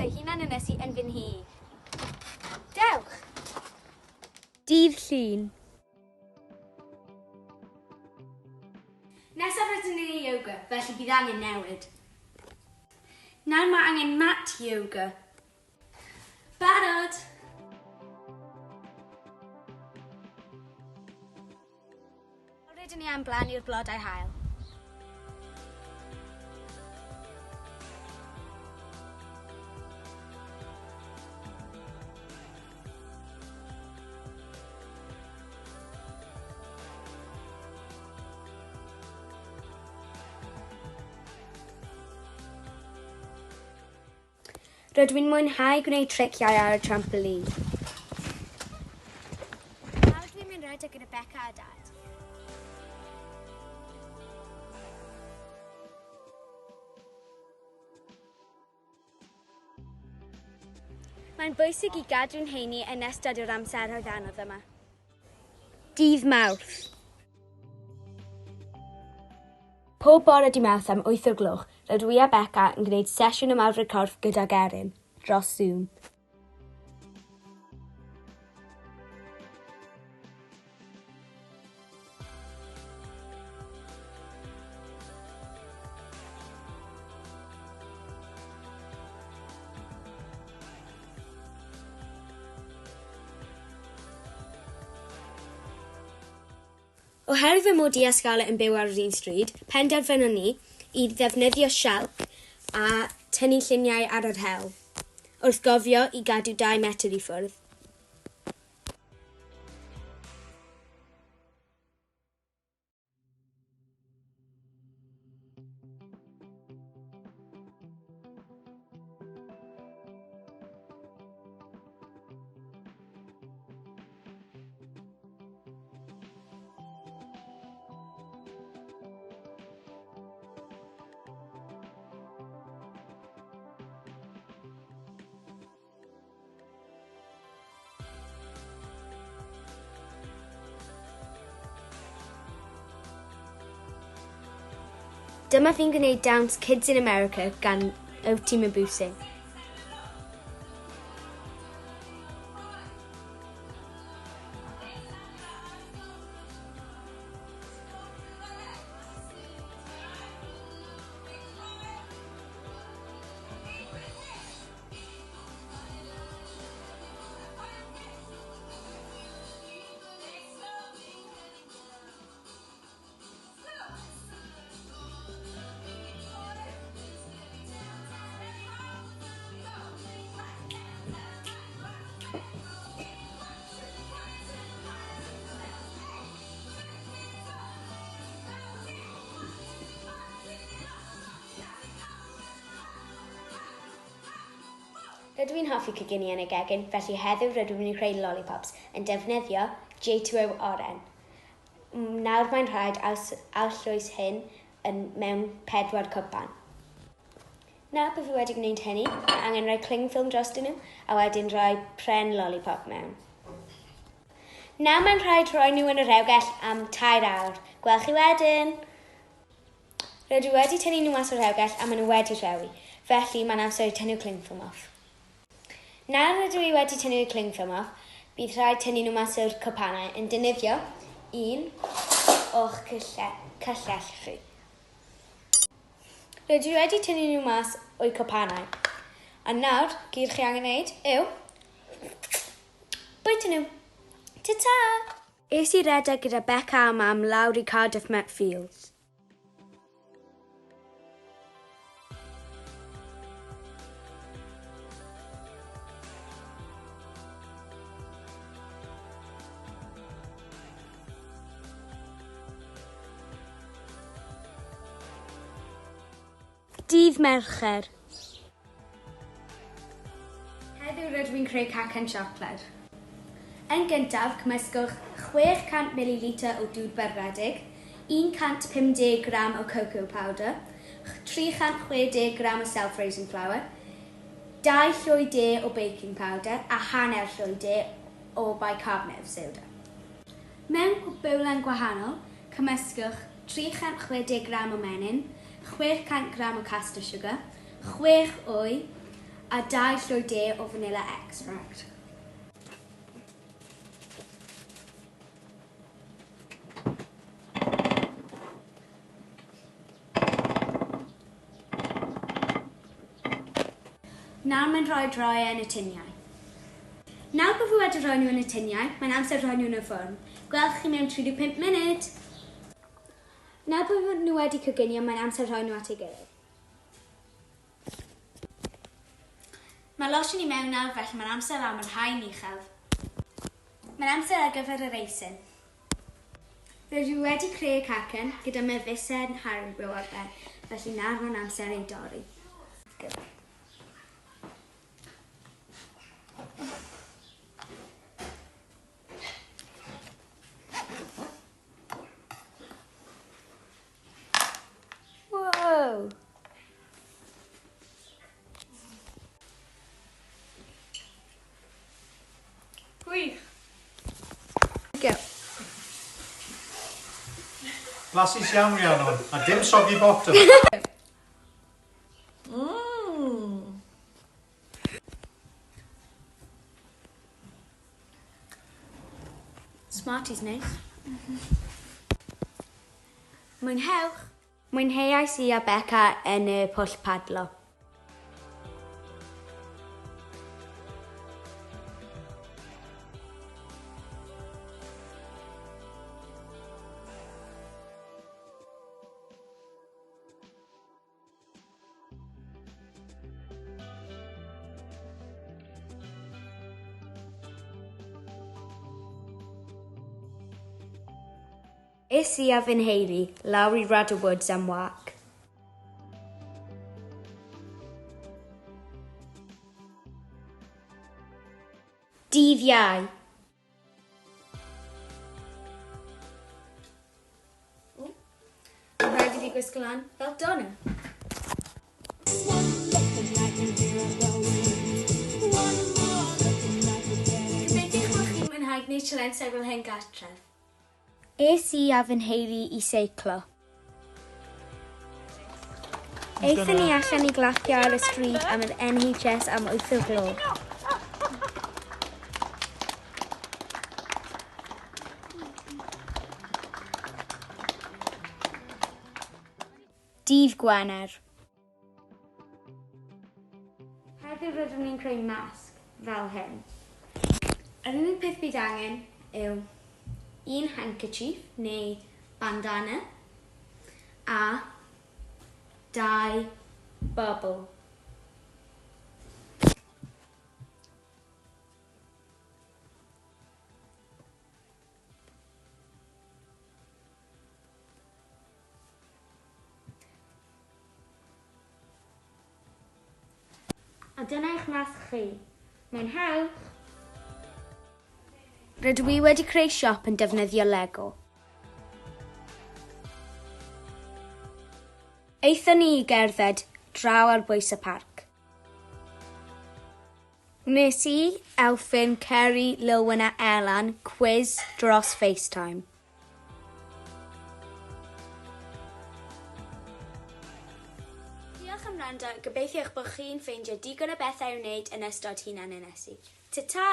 wythnosau hunan-ynysu yn fy nhŷ. Dewch! Dydd Llun. Nesaf rydyn ni'n ei yoga, felly bydd angen newid. Nawr mae angen mat yoga. Barod! Rydyn ni am blannu'r blodau haul. Rydw i'n mwynhau gwneud triciau ar y trampolin. Nawr dwi'n mynd rhedeg gyda Beca a Dad. Mae'n bwysig i gadw'n heini yn ystod yr amseroedd anodd yma. Dydd Mawrth. Pob bore dy Mawrth am 8 o'r gloch, rydw i a Beca yn gwneud sesiwn ymarfer corff gydag Erin, dros Zoom. Oherwydd fy mod i a Scarlett yn byw ar yr un stryd, penderfynon ni i ddefnyddio sialc a tynnu lluniau ar yr hewl, wrth gofio i gadw 2 metr i ffwrdd. Dyma fi'n gwneud dawns Kids in America gan Oti Mabuse. Rydw i'n hoffi coginio yn y gegin, felly heddiw rydw i'n creu lollipops yn defnyddio J2O oren. Nawr mae'n rhaid arllwys hyn yn mewn pedwar cwpan. Nawr bod fi wedi gwneud hynny, mae angen rhoi cling film drostyn nhw a wedyn rhoi pren lollipop mewn. Nawr mae'n rhaid rhoi nhw yn y rhewgell am tair awr. Gwel chi wedyn! Rydw i wedi tynnu nhw mas o'r rhewgell a maen nhw wedi rhewi, felly mae'n amser i tynnu cling film off. Nawr rydw i wedi tynnu y cling film off, bydd rhaid tynnu nhw mas o'r cwpanau yn defnyddio un o'ch cyllell chi. Rydw i wedi tynnu nhw mas o'i cwpanau. A nawr, gyd chi angen wneud yw bwyta nhw. Ta-ta! Es i redeg gyda Beca a Mam lawr i Cardiff Met Fields. Dydd Mercher. Heddiw rydw i'n creu cacen siocled. Yn gyntaf, cymysgwch 600 millilitr o dŵr berfedig, 150 gram o cocoa powder, 360 gram o self-raising flour, dau llwy de o baking powder a hanner llwy de o bicarbonate of soda. Mewn bowlen gwahanol, cymysgwch 360 gram o menyn, 600 gram o caster sugar, 6 wy, A dau llwy de o vanilla extract. Nawr mae'n rhaid rhoi e yn y tiniau. Nawr bod fi wedi rhoi nhw yn y tiniau, mae'n amser rhoi nhw yn y ffwrn. Gwelch chi mewn 35 munud! Nawr bod nhw wedi coginio, mae'n amser rhoi nhw at ei gilydd. Mae losin i mewn nawr, felly mae'n amser am yr haen uchel. Mae'n amser ar gyfer yr eisin. Rydw i wedi creu y cacen gyda mefusau Haribo ar ben, felly nawr mae'n amser ei dorri. Wow! Gwych! Go. Blasus iawn, Rhiannon, a dim soggy bottom. Mmm! Smarties neis. Mwynhewch! Mwynheais i a Beca yn y pwll padlo. Es i a fy nheulu lawr i Rudder Woods am wac. Dydd Iau. Mae'n rhaid i fi gwisgo lan fel Donna. Gobeithio eich bod chi'n mwynhau gwneud sialensau fel hyn gartref. Es i a fy nheulu i seiclo. Aethon ni allan i glacio ar y stryd am yr NHS am 8 o gloch. Dydd Gwener. Heddiw rydym ni'n creu masg fel hyn. Yr unig peth bydd angen yw un handkerchief neu bandana a dau bubble. A dyna eich masg chi. Mwynhewch! Rydw i wedi creu siop yn defnyddio Lego. Aethon ni i gerdded draw ar bwys y parc. Wnes i, Elfyn, Ceri, Lilwen a Elan cwis dros FaceTime. Diolch am wrando, gobeithio eich bod chi'n ffeindio digon o bethau i'w wneud yn ystod hunan-ynysu. Ta-ta!